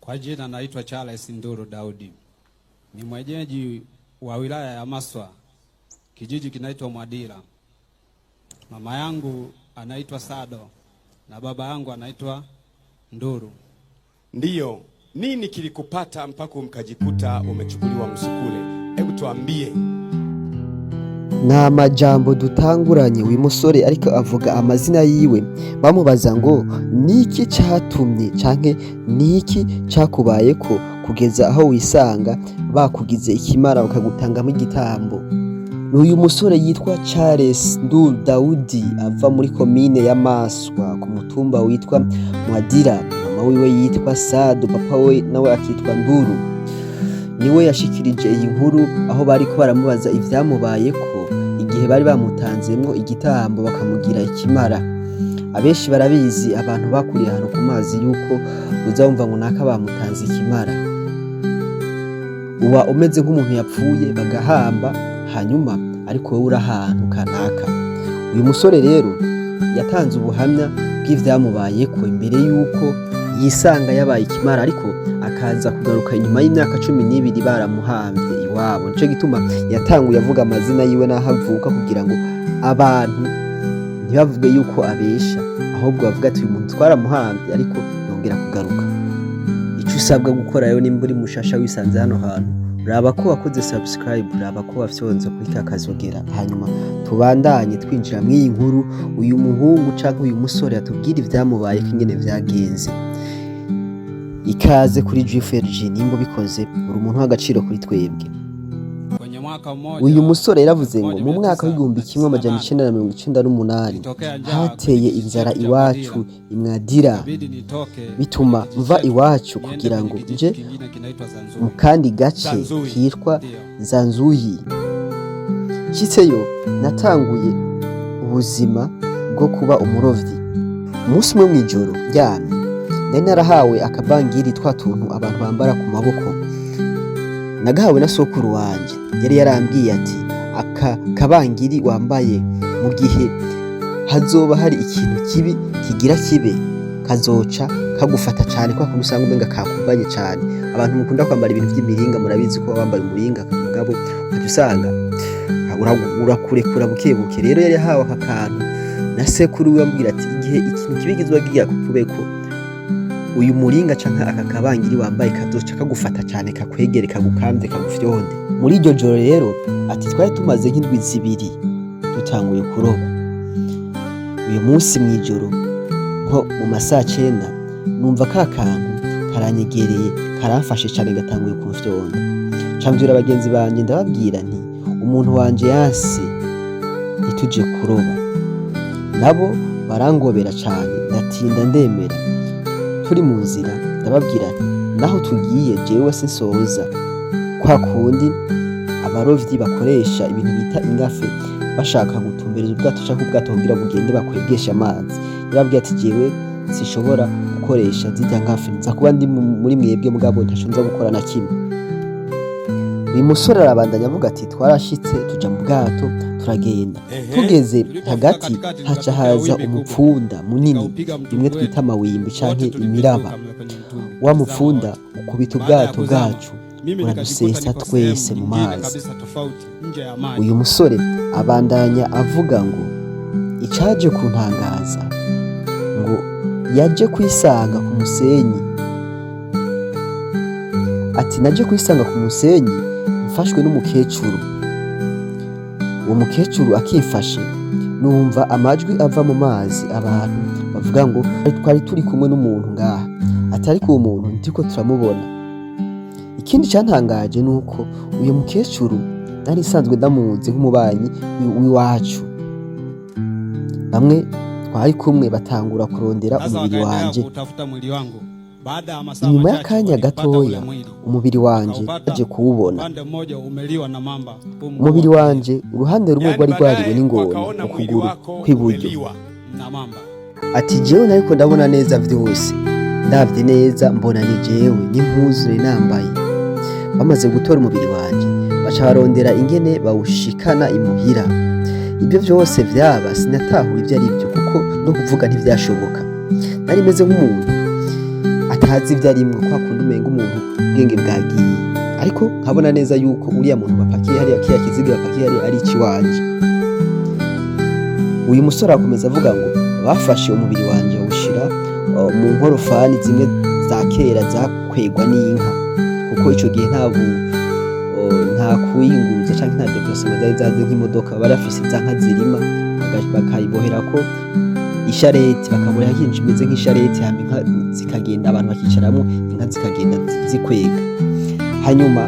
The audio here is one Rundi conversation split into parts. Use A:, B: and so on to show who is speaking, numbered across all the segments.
A: Kwa jina naitwa Charles Nduru Daudi, ni mwenyeji wa wilaya ya Maswa, kijiji kinaitwa Mwadila. Mama yangu anaitwa Sado na baba yangu anaitwa Nduru.
B: Ndiyo, nini kilikupata mpaka mkajikuta umechukuliwa msukule? Hebu tuambie.
C: Nta majambo dutanguranye. Uyu musore ariko avuga amazina yiwe, bamubaza ngo niki catumye canke niki cakubayeko kugeza aho wisanga bakugize ikimara, bakagutangamo igitambo. N'uyu musore yitwa Charles Ndur Daudi, ava muri komine ya Maswa ku mutumba witwa Mwadira. Mama wiwe yitwa Sado, papa we nawe akitwa Nduru. Niwe yashikirije iyi nkuru aho bariko baramubaza ivyamubayeko igihe bari bamutanzemwo igitambo, bakamugira ikimara. Abenshi barabizi, abantu bakuriye ahantu ku mazi, yuko uza wumva ngo naka bamutanze ikimara, uba umeze nk'umuntu yapfuye bagahamba hanyuma, ariko wowe uri ahantu kanaka. Uyu musore rero yatanze ubuhamya bw'ivyamubayeko imbere yuko yisanga yabaye ikimara, ariko akaza kugaruka inyuma y'imyaka 12 baramuhamvye iwabo. Nico gituma yatanguye avuga amazina yiwe n'aho avuka, kugira ngo abantu ntibavuge yuko abesha, ahubwo bavuga ati: "Uyu muntu twaramuhamvye, ariko yongera kugaruka." Ico usabwa gukora rero, nimba uri mushasha wisanze hano hantu, raba ko wakoze subscribe, raba ko wafyonze kuri ka kazogera, hanyuma tubandanye twinjira mw'iyi nkuru. Uyu muhungu canke uyu musore atubwira ivyamubayeko, ingene vyagenze. Ikaze kuri GFRG. Nimba ubikoze, uri umuntu w'agaciro kuri twebwe.
A: Kwenye mwaka mmoja
C: Uyu musore yaravuze ngo mu mwaka w'1998 hateye inzara iwacu imwadira, bituma mva iwacu kugira ngo nje mu kandi gace kitwa Zanzuyi. Nshitseyo natanguye ubuzima bwo kuba umurovyi. Umunsi umwe mw'ijoro ndyamye, nari narahawe akabangiri, twa tuntu abantu bambara ku maboko. Nagahawe na sokuru wanje. Yari yarambwiye ati: "Aka kabangiri wambaye, mu gihe hazoba hari ikintu kibi kigira kibe, kazoca kagufata cane." Kwa kuntu usanga umenga kakubanye cane. Abantu mukunda kwambara ibintu vy'imiringa murabizi ko wambaye umuringa, mugabo ukaca usanga urakurekura buke buke. Rero yari yahawe aka kantu na sekuru wiwe, amubwira ati: "Igihe ikintu kibi kizoba kigira kukubeko, uyu muringa canke aka kabangiri wambaye kazoca kagufata cane, kakwegere, kagukamve, kagufyonde." Muri iryo joro rero, ati twari tumaze nk'indwi 2 dutanguye kuroba. Uyu munsi mw'ijoro nko mu masaa 9, numva ka kantu karanyegereye, karamfashe cane, gatanguye kumfyonda. Ca mvyura bagenzi banje, ndababwira nti: "Umuntu wanje yanse ntituje kuroba." Nabo barangobera cane, ndatinda ndemera. Turi mu nzira ndababwira nti: "Naho tugiye, jewe sinsoza." Kwa kundi abarovyi bakoresha ibintu bita ingafe bashaka gutumbereza ubwato canke ubwato kugira bugende bakwegesha amazi, yarababwiye ati: "Jewe sinshobora gukoresha zirya ngafe, nza kuba ndi muri mwebwe, mugabo ntaco nza gukora na kimwe." Uyu musore arabandanya avuga ati: "Twarashitse, tuja mu bwato, turagenda. Tugeze hagati haca haza umupfunda munini, rimwe twita amawimbi canke imiraba. Wa mupfunda ukubita ubwato bwacu, uradusesa twese mu mazi." Uyu musore abandanya avuga ngo icaje kuntangaza, ngo yaje kwisanga ku musenyi. Ati: "Naje kwisanga ku musenyi mfashwe n'umukecuru. Uwo mukecuru akimfashe, numva amajwi ava mu mazi, abantu bavuga ngo twari turi kumwe n'umuntu ngaha." Ati: "Ariko uwo muntu ntiriko turamubona. Ikindi cantangaje nuko uyu mukecuru nari nsanzwe ndamuzi nk'umubanyi w'iwacu." Bamwe twari kumwe batangura kurondera
A: Sasa
C: umubiri
A: wakaendelea
C: wanje.
A: kutafuta mwili wangu. Baada ya masaa
C: Inyuma
A: machache
C: y'akanya
A: walipata ule
C: gatoya,
A: mwili.
C: umubiri wanje
A: Wakaupata,
C: aje kuwubona.
A: Upande mmoja umeliwa na mamba. Huu mguu
C: Umubiri
A: wa
C: wanje uruhande rumwe
B: Yaani
C: rwari rwariwe
B: baadaye
C: n'ingona
B: wakaona mwili
C: ukuguru
B: wako
C: kw'iburyo.
B: umeliwa.
A: Na mamba.
C: Ati: "Jewe nariko ndabona neza vyose, ndavye neza mbona ni jewe n'impuzu nari nambaye." Bamaze gutora umubiri wanje, baca barondera ingene bawushikana imuhira. Ibyo vyose vyaba sinatahura ivyo ari vyo, kuko no kuvuga ntivyashoboka. Nari meze nk'umuntu Atazi ibyo arimwo, kwa kundi umenga umuntu ubwenge bwagiye, ariko nkabona neza yuko uriya muntu bapakiye hariya, kiriya kiziga bapakiye hariya, ari ikiwanje. Uyu musore akomeza avuga ngo bafashe umubiri wanje bawushira mu nkorofani zimwe za kera zakwegwa n'inka, kuko ico gihe nta kuyinguruza canke nta déplacement zari zaze nk'imodoka. Bari bafise za nka zirima, bakayiboherako ishareti, bakabohera ikintu kimeze nk'ishareti, hama inka zikagenda, abantu bakicaramwo, inka zikagenda zikwega. Hanyuma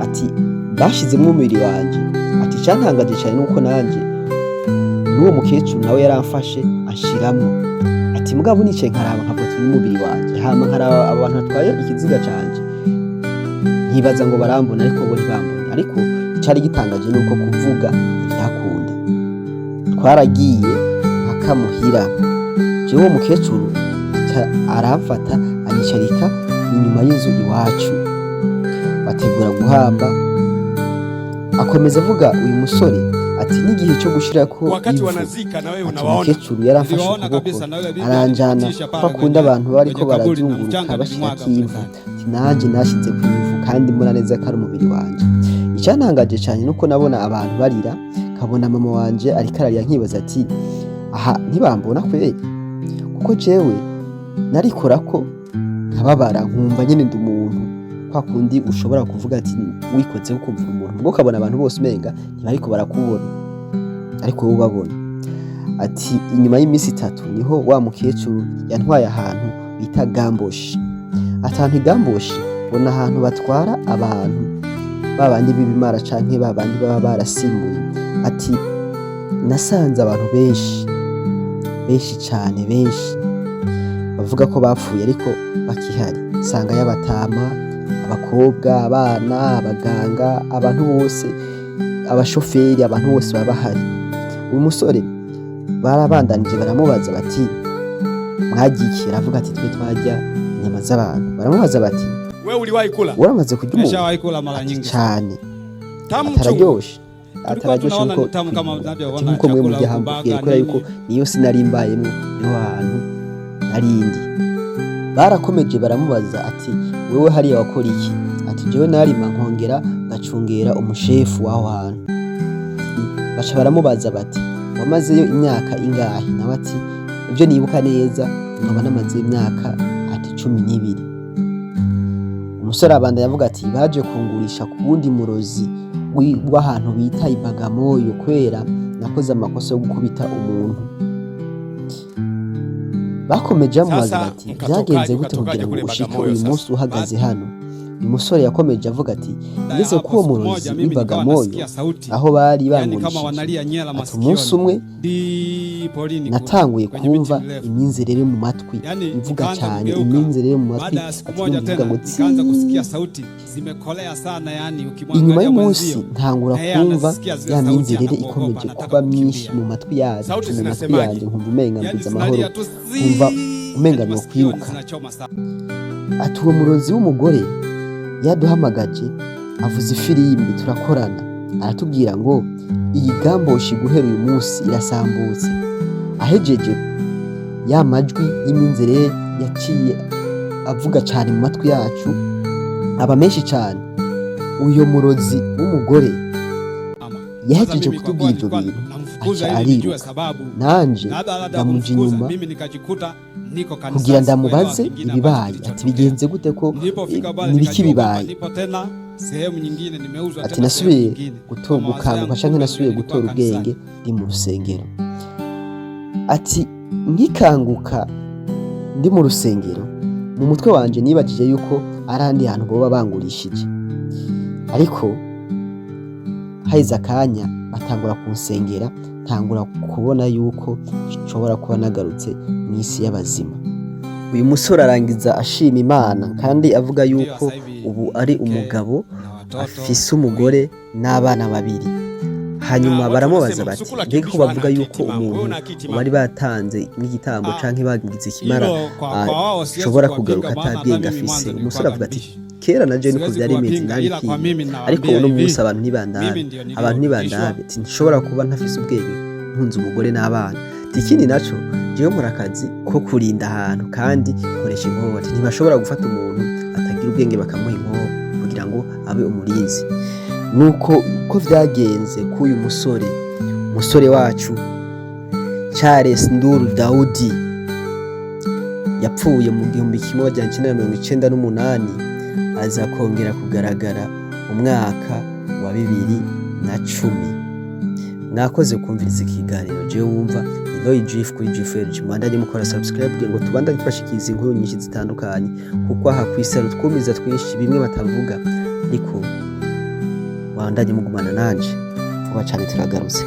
C: ati bashizemwo umubiri wanje. Ati icyantangaje cyane nuko nanje n'uwo mukecuru nawe yaramfashe anshiramwo. Ati mugabo nicaye nkaraba, nkavuga ati n'umubiri wanje, hama nkaraba abantu batwaye ikiziga canje, nkibaza ngo barambona, ariko bo ntibambona. Ariko icari gitangaje nuko kuvuga ntivyakunda. Twaragiye mpaka muhira. Jewe uwo mukecuru aca aramfata, anyicarika inyuma y'inzu iwacu, bategura guhamba. Akomeza avuga uyu musore ati n'igihe cyo gushirako
B: Wakati
C: ivu,
B: wanazika na wewe
C: ati
B: unawaona?
C: Umukecuru yaramfashe
A: Niliwaona
C: ukuboko,
A: kabisa na yule bibi
C: aranjana
A: alinipitisha
C: ko
A: pale
C: akunda abantu bariko
A: kwenye kaburi na
C: barazunguruka
A: mchanga
C: bashirako
A: nilimwaga
C: ivu.
A: mle.
C: Ati nanje nashize ku ivu kandi mbona neza ko ari umubiri wanje. Icyantangaje cyane nuko nabona abantu barira, nkabona mama wanje ariko ararira, nkibaza ati aha ntibambona kweri? Kuko jewe narikora ko nkababara, nkumva nyine ndi umuntu, kwa kundi ushobora kuvuga ati wikoze ukumva umuntu, ubwo ukabona abantu bose umenga ntibariko barakubona, ariko wowe ubabona. Ati inyuma y'iminsi 3 niho wa mukecuru yantwaye ahantu bita Gamboshi. Ahantu i Gamboshi, mbona ahantu batwara abantu babandi b'ibimara canke babandi baba barasimbuye. Ati nasanze abantu benshi benshi cane, benshi bavuga ko bapfuye ariko bakihari. Nsanga y'abatama, abakobwa, abana, abaganga, abantu bose, abashoferi, abantu bose baba bahari. Uyu musore barabandanije baramubaza bati mwagiye iki? Aravuga ati twe twarya inyama z'abantu. Baramubaza bati
B: Wewe uliwahi kula?
C: Waramaze kurya umuntu?
A: Nimeshawahi kula mara
C: Ati
A: nyingi sana.
C: cane.
B: Tamu, chungu?
C: Atararyoshe.
A: Tulikuwa
C: Atararyoshe
A: tunaona
C: nkuko
A: ni tamu kama unavyoona
C: nkuko mwe
A: chakula
C: murya
A: huku
C: hamburger,
A: baga
C: kubera yuko
A: nini.
C: niyo sinari mbayemwo, niho hantu narindi. Barakomeje baramubaza ati wewe hariya wakora iki? Ati jewe narima, nkongera ngacungera umushefu w'aho hantu. Baca baramubaza bati wamazeyo imyaka ingahe? Nawe ati ibyo nibuka neza nkaba namazeyo imyaka, ati, 12. Umusore abandanya avuga ati baje kungurisha ku wundi murozi w'ahantu bita Ibagamoyo, kubera nakoze amakosa yo gukubita umuntu. Bakomeje bamubaza
B: Sasa
C: bati
B: mkatokaje,
C: byagenze gute
B: ukatokaje
C: kugira ngo
B: kule
C: ushike
B: Bagamoyo
C: uyu
B: sasa?
C: munsi uhagaze hano? Uyu musore yakomeje avuga ati
A: Baada ya
C: ngeze
A: hapo
C: k'uwo
A: siku
C: murozi
A: moja mimi nikawa
C: w'Ibagamoyo
A: nasikia sauti,
C: aho bari
A: yani kama
C: bangurishije,
A: wanalia nyela
C: ati umunsi
A: masikioni,
C: umwe
A: ndi porini kule
C: natanguye
A: kwenye miti
C: kumva
A: mirefu,
C: iminzerere mu matwi
A: yani
C: ivuga
A: nikaanza
C: cyane,
A: kugeuka.
C: iminzerere mu matwi.
A: Baada ya siku
C: Ati
A: moja
C: numva ivuga
A: tena
C: ngo
A: nikaanza kusikia
C: tsi.
A: sauti zimekolea sana, yani
C: Inyuma
A: ukimwangalia
C: y'umunsi
A: mwenzio
C: ntangura
A: na yeye
C: kumva
A: anasikia zile
C: ya
A: sauti,
C: minzerere
A: anakuogopa,
C: ikomeje
A: anataka
C: kuba myinshi
A: kukimbia.
C: mu matwi yacu,
B: Sauti
C: mu matwi
B: zinasemaje?
C: yanjye nkumva umenga
A: Yani
C: mbuze amahoro,
A: zinalia tu
C: nkumva
A: zii,
C: umenga
A: yani masikioni
C: nokwiruka.
A: zinachoma sana.
C: Ati uwo murozi w'umugore yaduhamagaje avuza ifirimbi, turakorana, aratubwira ngo iyi gamboshi guhera uyu munsi irasambutse. Ahejeje, ya majwi y'iminzerere yaciye avuga cyane mu matwi yacu, aba menshi cyane. Uyo murozi w'umugore
A: Ama. Sasa
C: yahejeje
A: mimi kwa
C: kutubwira
A: kuwa
C: ivyo
A: nilikuwa
C: bintu,
A: namfukuza
C: aca
A: ili nijue
C: ariruka.
A: sababu,
C: Nanje
A: na baada ya
C: ndamuja
A: kumfukuza
C: inyuma
A: mimi nikajikuta niko
C: kugira
A: kanisani, sikuelewa
C: ndamubaze
A: kingine ambacho
C: ibibaye, ati
A: kilichotokea.
C: bigenze gute ko
A: Nilipofika pale
C: nibiki
A: nikajua kwamba
C: bibaye?
A: nipo tena sehemu nyingine, nimeuzwa
C: Ati
A: tena sehemu
C: nasubiye
A: nyingine. Kwa mawazo
C: gukanguka
A: yangu
C: canke
A: kumbe ndio
C: nasubiye
A: nilikuwa
C: gutora
A: kanisani.
C: ubwenge ndi mu rusengero. Ati nkikanguka ndi mu rusengero, mu mutwe wanje nibajije yuko ari ahandi hantu boba bangurishije, ariko haheze akanya batangura kunsengera, ntangura kubona yuko nshobora kuba nagarutse mu isi y'abazima. Uyu musore arangiza ashima Imana kandi avuga
A: Ndio
C: yuko
A: sasa hivi
C: ubu ari
A: mke
C: umugabo
A: na watoto
C: afise
A: wawili.
C: umugore n'abana babiri. Hanyuma
B: Na watu
C: baramubaza
B: wanasema
C: bati
B: msukula
C: mbega ko
B: akimbishwa
C: bavuga
B: hana
C: yuko
B: akili timamu. Wewe
C: umuntu
B: una akili timamu?
C: bari batanze nk'igitambo canke bagize ikimara
A: Hilo kwa wao siwezi
C: ashobora
A: kuwapinga,
C: kugaruka
A: maana
C: ata
A: hata
C: bwenge
A: mimi
C: afise?
A: mwanzo
C: Umusore
A: nilikuwa
C: avuga ati
A: mbishi,
C: kera na je niko
A: siwezi
C: vyari bimeze,
A: kuwapinga, ila kwa
C: nabitinya,
A: mimi
C: ariko
A: nawaambia
C: uno munsi
A: hivi,
C: abantu ntibandabe,
A: mimi ndio
C: abantu
A: niliyorudishwa
C: ntibandabe. Ati nshobora kuba ntafise ubwenge ntunze umugore n'abana. Ati ikindi naco, jewe nkora akazi ko kurinda ahantu kandi nkoresha inkoho. Ati ntibashobora gufata umuntu atagira ubwenge bakamuha inkoho kugira ngo abe umurinzi. Nuko uko vyagenze k'uyu musore wacu Charles Nduru Daudi, yapfuye mu 1998, aza kongera kugaragara mu mwaka wa 2010. Mwakoze kumviriza ikiganiro. Jewe wumva ni Roy Jif kuri GFLG. Mubandanye mukora subscribe kugira ngo tubandanye tubashikiriza inkuru nyinshi zitandukanye, kuko aha kw'isaro twumviza twinshi bimwe batavuga, ariko mubandanye mugumana nanje. Vuba cane turagarutse.